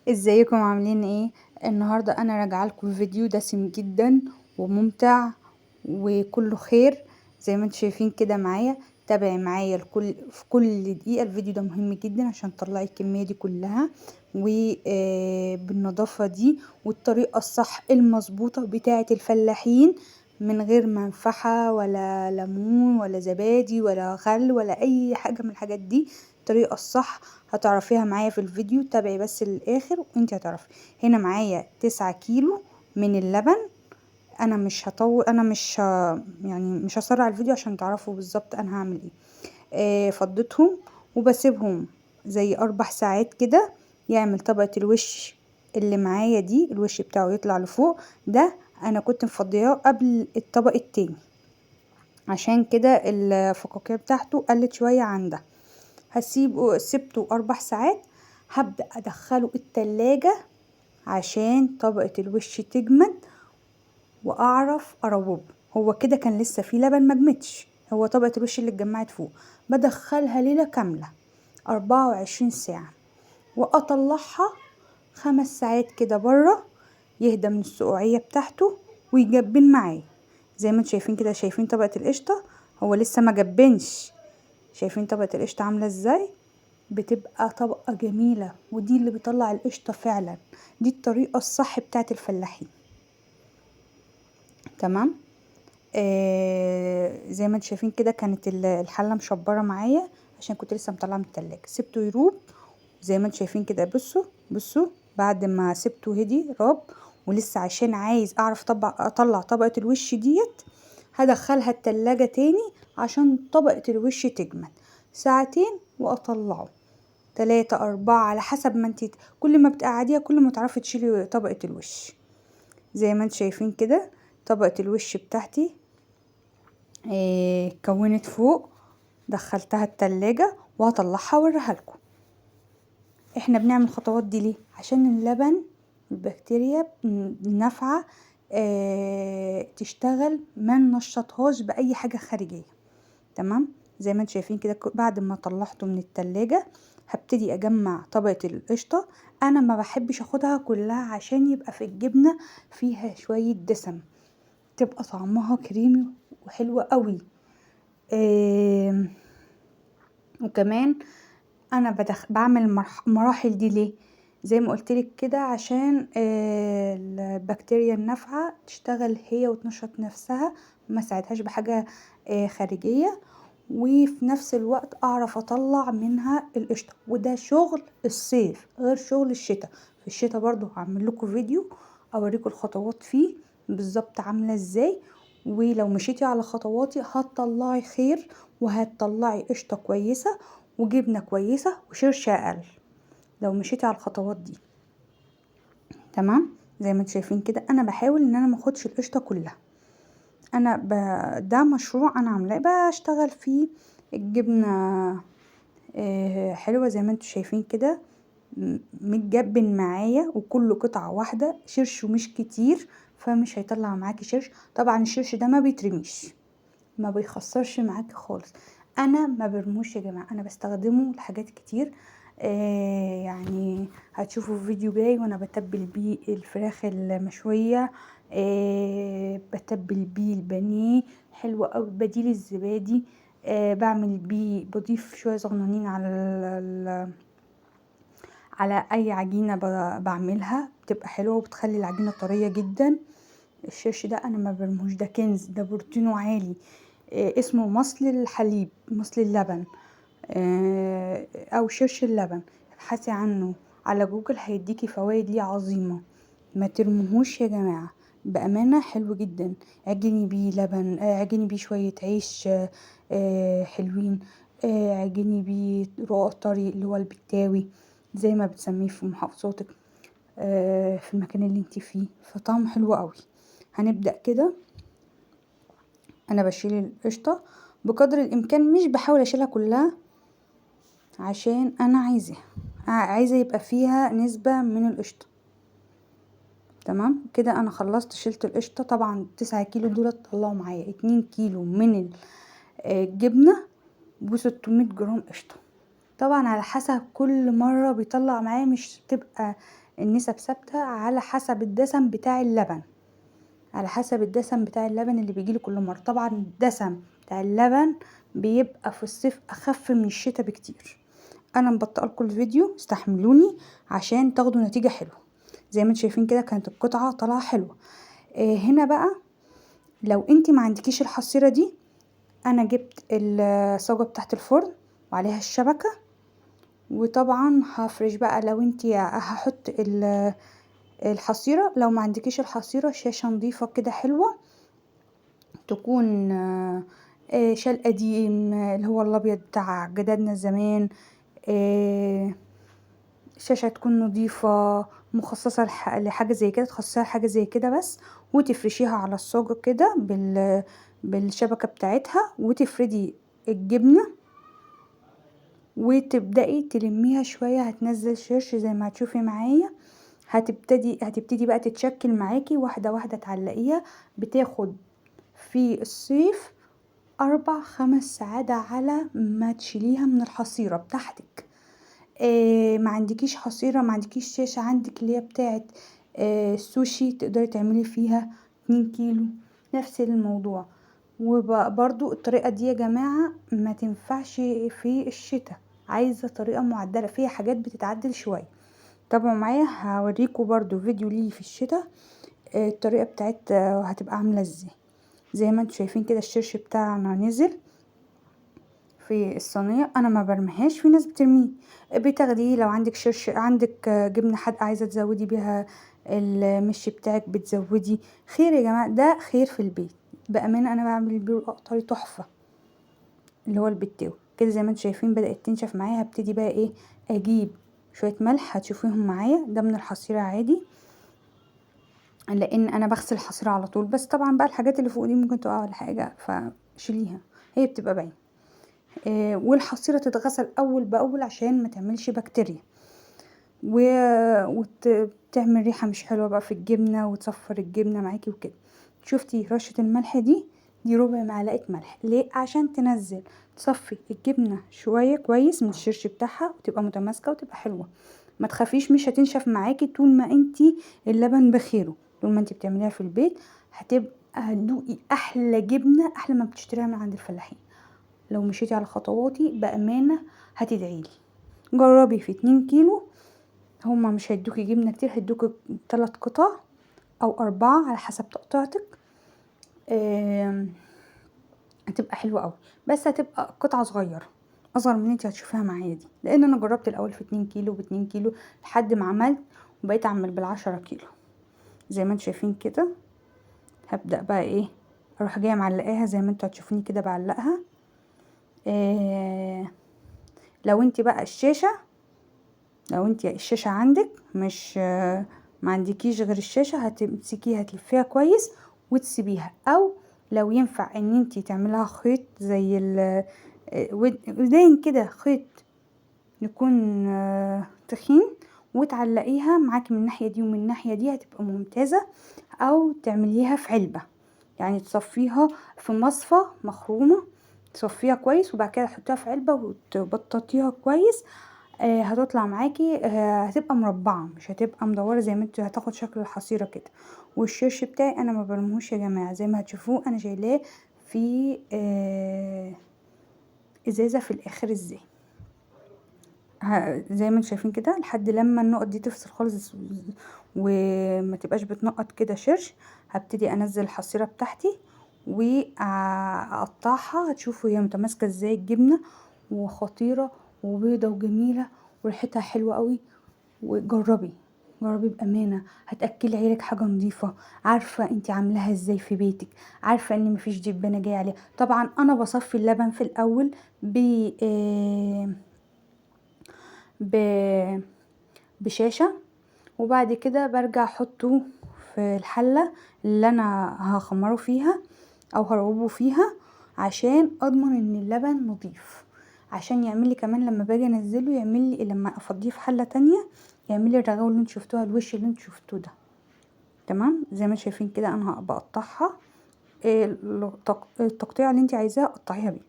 ازيكم عاملين ايه؟ النهارده انا راجعه لكم فيديو دسم جدا وممتع وكله خير زي ما انتم شايفين كده معايا. تابعي معايا الكل في كل دقيقة، الفيديو ده مهم جدا عشان تطلعي الكمية دي كلها وبالنظافه دي والطريقة الصح المظبوطه بتاعه الفلاحين، من غير منفحه ولا ليمون ولا زبادي ولا خل ولا اي حاجة من الحاجات دي. الطريقة الصح هتعرفيها معايا في الفيديو، تابعي بس للاخر وانت هتعرفي. هنا معايا 9 كيلو من اللبن. انا مش هطول، انا مش يعني مش هسرع الفيديو عشان تعرفوا بالظبط انا هعمل ايه. فضيتهم وبسيبهم زي 4 ساعات كده يعمل طبقة الوش اللي معايا دي، الوش بتاعه يطلع لفوق. ده انا كنت مفضياه قبل الطبق التاني عشان كده الفقاقيع بتاعته قلت شوية عن ده. سبته 4 ساعات. هبدأ ادخله التلاجة عشان طبقة الوش تجمد واعرف اروبه. هو كده كان لسه فيه لبن ما جمدش، هو طبقة الوش اللي اتجمعت فوق. بدخلها ليلة كاملة 24 ساعة واطلعها 5 ساعات كده بره، يهدى من السقوعية بتاعته ويجبن معايا. زي ما انتم شايفين كده، شايفين طبقة القشطة هو لسه ما جبنش، شايفين طبقة القشطة عاملة ازاي؟ بتبقى طبقة جميلة، ودي اللي بيطلع القشطة فعلا. دي الطريقة الصح بتاعت الفلاحين. تمام. زي ما انتم شايفين كده كانت الحلة مشبرة معايا عشان كنت لسه مطلعة من التلاجة. سبته يروب زي ما انتم شايفين كده. بصوا بصوا بعد ما سبته هدي راب، ولسه عشان عايز اعرف اطلع طبقة الوش ديت هدخلها التلاجة تاني عشان طبقة الوش تجمد ساعتين واطلعه، 3 4 على حسب ما انت كل ما بتقعديها كل ما تعرفي تشيلي طبقة الوش. زي ما انتم شايفين كده طبقة الوش بتاعتي اتكونت فوق. دخلتها التلاجة وهطلعها واوريها لكم. احنا بنعمل الخطوات دي ليه؟ عشان اللبن البكتيريا النافعة تشتغل، ما ننشطهاش بأي حاجة خارجية. تمام. زي ما انتم شايفين كده بعد ما طلعته من التلاجة هبتدي اجمع طبقة القشطة. انا ما بحبش اخدها كلها عشان يبقى في الجبنة فيها شوية دسم، تبقى طعمها كريمي وحلوة قوي. وكمان انا بعمل المراحل دي ليه؟ زي ما قلتلك كده عشان البكتيريا النافعة تشتغل هي وتنشط نفسها، ما ساعدهاش بحاجة خارجية، وفي نفس الوقت اعرف اطلع منها القشطة. وده شغل الصيف غير شغل الشتاء. في الشتاء برضو هعمل لكم فيديو اوريكم الخطوات فيه بالظبط عاملة ازاي، ولو مشيتي على خطواتي هتطلعي خير وهتطلعي قشطة كويسة وجبنة كويسة وشرشة اقل لو مشيتي على الخطوات دي. تمام. زي ما انتم شايفين كده انا بحاول ان انا ما اخدش القشطة كلها. انا ده مشروع انا عاملاه بشتغل فيه. الجبنة حلوة زي ما انتم شايفين كده، متجبن معايا وكله قطعة واحدة، شرشه مش كتير فمش هيطلع معاكي شرش. طبعا الشرش ده ما بيترميش، ما بيخسرش معاكي خالص. انا ما برموش يا جماعة، انا بستخدمه لحاجات كتير. يعني هتشوفوا في فيديو جاي وانا بتبل بيه الفراخ المشوية، بتبل بيه البانيه حلو قوي، بديل الزبادي، بعمل بيه، بضيف شوية صغننين على اي عجينة بعملها بتبقى حلوة وبتخلي العجينة طرية جدا. الشرش ده انا ما برموش، ده كنز، ده بروتينه عالي. اسمه مصل الحليب، مصل اللبن، او شرش اللبن. ابحثي عنه على جوجل هيديكي فوائد ليه عظيمة. ما ترموهوش يا جماعة بأمانة، حلو جدا. عجني بيه لبن، عجني بيه شوية عيش، حلوين، عجني بيه رقاق طري اللي هو البتاوي زي ما بتسميه في محافظاتك، في المكان اللي انت فيه، فطعمه حلو قوي. هنبدأ كده. انا بشيل القشطة بقدر الامكان، مش بحاول اشيلها كلها عشان انا عايزة يبقى فيها نسبة من القشطة. تمام كده انا خلصت شلت القشطة. طبعا 9 كيلو دول طلعوا معايا 2 كيلو من الجبنة وستمية جرام قشطة. طبعا على حسب كل مرة بيطلع معايا، مش بتبقى النسب ثابتة على حسب الدسم بتاع اللبن، على حسب الدسم بتاع اللبن اللي بيجيلي كل مرة. طبعا الدسم بتاع اللبن بيبقى في الصيف اخف من الشتاء بكتير. انا مبطئه لكم الفيديو، استحملوني عشان تاخدوا نتيجة حلوة. زي ما انتم شايفين كده كانت القطعة طالعه حلوة. هنا بقى لو انت ما عندكيش الحصيرة دي، انا جبت الصاجه بتاعت الفرن وعليها الشبكة، وطبعا هفرش بقى. لو انت هحط الحصيرة، لو ما عندكيش الحصيرة شاشة نظيفة كده حلوة، تكون شال قديم اللي هو الابيض بتاع جدادنا زمان، شاشة تكون نظيفة مخصصة لحاجة زي كده، تخصصيها لحاجة زي كده بس، وتفرشيها على الصاجه كده بالشبكه بتاعتها، وتفردي الجبنة وتبدأي تلميها شوية. هتنزل شرش زي ما هتشوفي معايا، هتبتدي بقى تتشكل معاكي واحدة واحدة، تعلقيها. بتاخد في الصيف 4-5 ساعات على ما تشيليها من الحصيرة بتاعتك. ما عندكيش حصيرة، ما عندكيش شاشة، عندك اللي هي بتاعت السوشي، تقدري تعملي فيها 2 كيلو نفس الموضوع. وبرضو الطريقة دي يا جماعة ما تنفعش في الشتاء، عايزة طريقة معدلة فيها حاجات بتتعدل شوية. تابعوا معايا، هوريكم برضو فيديو ليه في الشتاء، الطريقة بتاعت هتبقى عاملة ازاي. زي ما انتم شايفين كده الشرش بتاعنا نزل في الصينية. انا ما برميهاش، في ناس بترميه، بتاخديه لو عندك شرش، عندك جبنة حادقة عايزة تزودي بيها المش بتاعك بتزودي. خير يا جماعة، ده خير في البيت بأمانة. انا بعمل بيه القطري تحفة اللي هو البتاو كده. زي ما انتم شايفين بدأت تنشف معايا. هبتدي بقى ايه، اجيب شوية ملح هتشوفيهم معايا، ده من الحصيرة عادي لان انا بغسل الحصيرة على طول، بس طبعا بقى الحاجات اللي فوق دي ممكن تقع ولا حاجة فشيليها، هي بتبقى باينة. والحصيرة تتغسل اول باول عشان ما تعملش بكتيريا وتعمل ريحة مش حلوة بقى في الجبنة وتصفر الجبنة معاكي وكده. شفتي رشة الملح دي، دي ربع معلقة ملح. ليه؟ عشان تنزل تصفي الجبنة شوية كويس من الشرش بتاعها وتبقى متماسكة وتبقى حلوة. ما تخافيش مش هتنشف معاكي طول ما انتي اللبن بخيره، طول ما انتي بتعمليها في البيت هتبقى هتدوقي احلى جبنة، احلى ما بتشتريها من عند الفلاحين. لو مشيتي على خطواتي بأمانة هتدعيلي. جربي في 2 كيلو، هما مش هيدوكي جبنة كتير، هيدوكي 3 قطع او 4 على حسب تقطيعتك. هتبقى حلوة قوي، بس هتبقى قطعة صغيرة اصغر من اللي انت هتشوفيها معايا دي، لان انا جربت الاول في 2 كيلو باتنين كيلو لحد ما عملت وبقيت اعمل بال10 كيلو. زي ما انتم شايفين كده هبدأ بقى ايه، اروح جاية معلقاها زي ما انتوا هتشوفوني كده بعلقها. لو انت بقى الشاشة، لو انت الشاشة عندك مش، ما عندكيش غير الشاشة، هتمسكيها تلفيها كويس وتسيبيها، او لو ينفع ان انت تعملها خيط زي ودان كده، خيط يكون تخين وتعلقيها معاكي من الناحية دي ومن الناحية دي، هتبقى ممتازة. او تعمليها في علبة، يعني تصفيها في مصفى مخرومة، تصفيها كويس وبعد كده تحطيها في علبة وتبططيها كويس. هتطلع معاكي، هتبقى مربعة مش هتبقى مدورة زي ما انتوا، هتاخد شكل الحصيرة كده. والشرش بتاعي انا ما برميهوش يا جماعة، زي ما هتشوفوه انا شايلاه في ازازة في الاخر ازاي، زي ما انتوا شايفين كده، لحد لما النقط دي تفصل خالص وما تبقاش بتنقط كده شرش. هبتدي انزل الحصيرة بتاعتي واقطعها، هتشوفوا هي متماسكة ازاي الجبنة، وخطيرة وبيضة وجميلة وريحتها حلوة قوي. وجربي، جربي بأمانة، هتأكلي عيالك حاجة نظيفة، عارفة انتي عاملاها ازاي في بيتك، عارفة ان مفيش دبانة جاية عليها. طبعا انا بصفي اللبن في الاول بشاشة، وبعد كده برجع احطه في الحلة اللي انا هخمره فيها او هروبه فيها، عشان اضمن ان اللبن نظيف، عشان يعمل لي كمان لما باجي انزله يعمل لي، لما افضيه في حلة تانية يعمل لي الرغاوي اللي انتوا شفتوها، الوش اللي انتوا شفتوه ده. تمام زي ما شايفين كده انا بقطعها، التقطيع اللي انت عايزاها قطعيها بيه،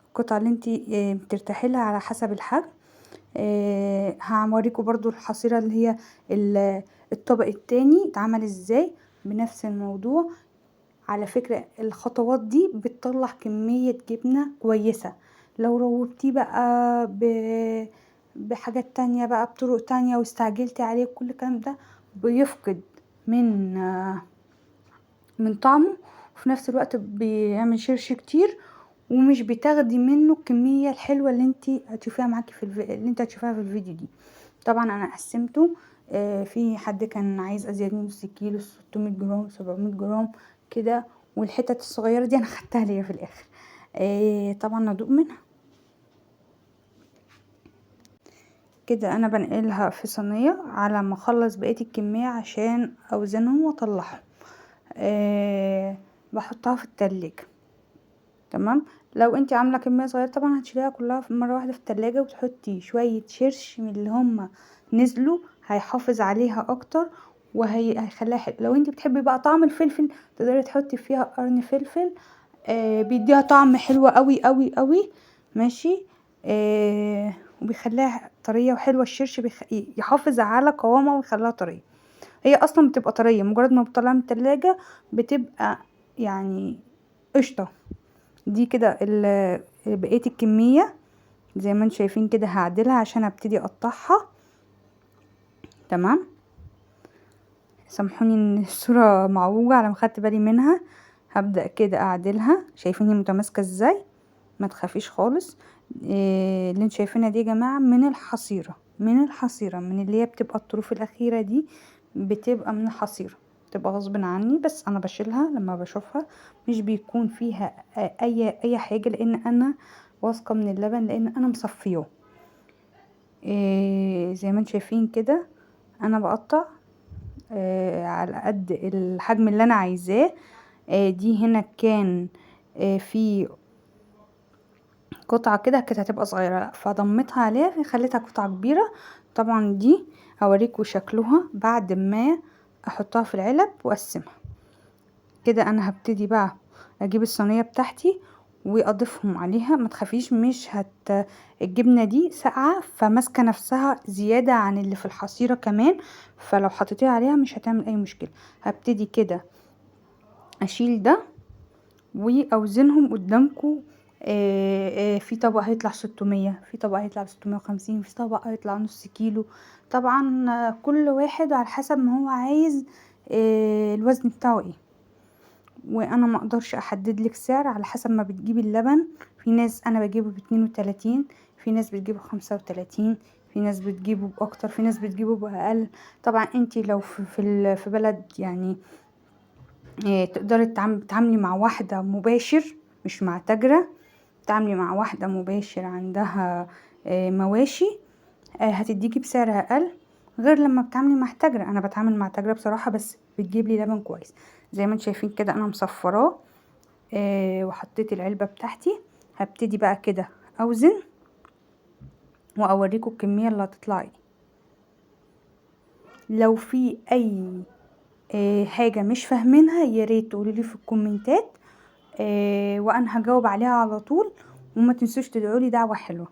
القطعة اللي انت بترتاحي لها على حسب الحجم. هوريكم برضو الحصيرة اللي هي الطبق التاني اتعمل ازاي بنفس الموضوع. على فكرة الخطوات دي بتطلع كمية جبنة كويسة. لو روبتيه بقى بحاجات تانية بقى، بطرق تانية، واستعجلتي عليه كل الكلام ده، بيفقد من طعمه، وفي نفس الوقت بيعمل شرش كتير، ومش بتاخدي منه الكمية الحلوة اللي انتي هتشوفيها معاكي في اللي انتي هتشوفيها في الفيديو دي. طبعا انا قسمته، في حد كان عايز ازيد من نص كيلو، 600 جرام، 700 جرام كده، والحتت الصغيرة دي انا خدتها ليا في الاخر. طبعا ادوق منها كده. انا بنقلها في صينية على ما اخلص بقية الكمية عشان اوزنهم واطلعهم. بحطها في التلاجة. تمام. لو انتي عاملة كمية صغيرة طبعا هتشيليها كلها في مرة واحدة في التلاجة، وتحطي شوية شرش من اللي هم نزلوا، هيحافظ عليها اكتر وهيخليها حلو. لو انتي بتحبي بقى طعم الفلفل تقدري تحطي فيها قرن فلفل، بيديها طعم حلو قوي قوي قوي. ماشي. وبيخليها طرية وحلوة. الشرش يحافظ على قوامها ويخليها طرية. هي اصلا بتبقى طرية مجرد ما بتطلعها من التلاجة، بتبقى قشطة. دي كده بقية الكمية زي ما انتم شايفين كده. هعدلها عشان ابتدي اقطعها. تمام. سامحوني ان الصورة معوجة على ما خدت بالي منها. هبدأ كده اعدلها. شايفين هي متماسكة ازاي؟ ما تخافيش خالص. اللي انتم شايفينها دي يا جماعة من الحصيرة، من الحصيرة، من اللي هي بتبقى الطروف الأخيرة دي، بتبقى من الحصيرة، بتبقى غصب عني، بس انا بشيلها لما بشوفها، مش بيكون فيها اي حاجة، لان انا واثقة من اللبن، لان انا مصفياه. زي ما انتم شايفين كده انا بقطع على قد الحجم اللي انا عايزاه. دي هنا كان في قطعة كده كانت هتبقى صغيرة، فضمتها عليها فخليتها قطعة كبيرة. طبعا دي هوريكم شكلها بعد ما احطها في العلب واقسمها كده. انا هبتدي بقى اجيب الصينية بتاعتي واضيفهم عليها. ما تخافيش، مش هت الجبنة دي ساقعة فماسكة نفسها زيادة عن اللي في الحصيرة كمان، فلو حطيتيها عليها مش هتعمل اي مشكلة. هبتدي كده اشيل ده واوزنهم قدامكم. في طبق هيطلع 600، في طبق هيطلع 650، في طبق هيطلع نص كيلو. طبعا كل واحد على حسب ما هو عايز، الوزن بتاعه ايه. وانا ما اقدرش احدد لك سعر، على حسب ما بتجيبي اللبن. في ناس انا بجيبه ب32، في ناس بتجيبه ب35، في ناس بتجيبه باكتر، في ناس بتجيبه باقل. طبعا انتي لو في بلد تقدري تتعاملي مع واحده مباشر، مش مع تاجره، تتعاملي مع واحده مباشر عندها، مواشي، هتديكي بسعر اقل غير لما بتعاملي مع تاجره. انا بتعامل مع تاجره بصراحه، بس بتجيب لي لبن كويس. زي ما انتم شايفين كده انا مصفراه، وحطيت العلبه بتاعتي. هبتدي بقى كده اوزن واوريكم الكميه اللي هتطلع ايه. لو في اي، حاجه مش فاهمينها يا ريت تقولي لي في الكومنتات، وانا هجاوب عليها على طول. وما تنسوش تدعوا لي دعوه حلوه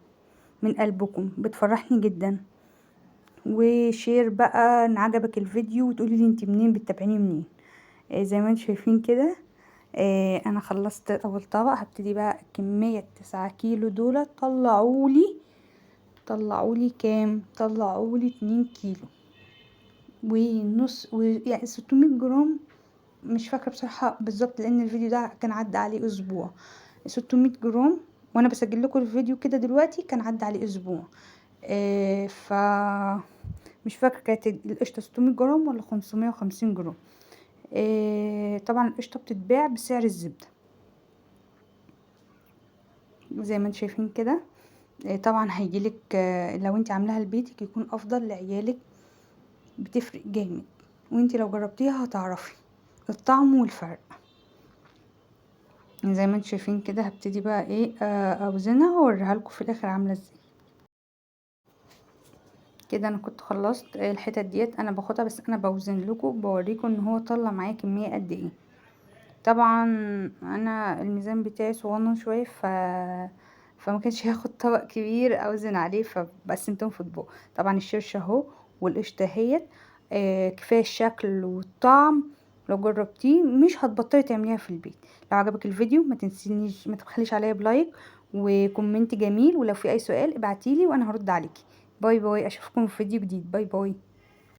من قلبكم، بتفرحني جدا. وشير بقى ان عجبك الفيديو، وتقولي لي انت منين بتتابعيني منين. زي ما انتم شايفين كده، انا خلصت اول طبق. هبتدي بقى كمية 9 كيلو دول. طلعولي كام؟ طلعولي 2 كيلو ونص، يعني 600 جرام، مش فاكرة بصراحة بالظبط لان الفيديو ده كان عدى عليه اسبوع. 600 جرام وانا بسجل لكم الفيديو كده دلوقتي كان عدى عليه اسبوع. ف مش فاكرة كانت القشطة 600 جرام ولا 550 جرام. طبعا القشطة بتتباع بسعر الزبدة زي ما انتم شايفين كده. طبعا هيجيلك، لو انت عاملاها لبيتك يكون افضل لعيالك، بتفرق جامد، وانت لو جربتيها هتعرفي الطعم والفرق. زي ما انتم شايفين كده هبتدي بقى اوزنها واوريها لكم في الاخر عامله ازاي. كده انا كنت خلصت الحتت ديت، انا باخدها بس انا بوزن لكم بوريكم ان هو طلع معايا كميه قد ايه. طبعا انا الميزان بتاعي صغنن شويه، فما كانش هياخد طبق كبير اوزن عليه، فقسمتهم في اطباق. طبعا الشرشة اهو والقشطة اهيت. كفاية الشكل والطعم، لو جربتيه مش هتبطلي تعمليها في البيت. لو عجبك الفيديو ما تنسينيش، ما تبخليش عليا ب like و comment جميل، ولو في اي سؤال ابعتيلي وانا هرد عليكي. bye bye، اشوفكم في فيديو جديد. bye bye.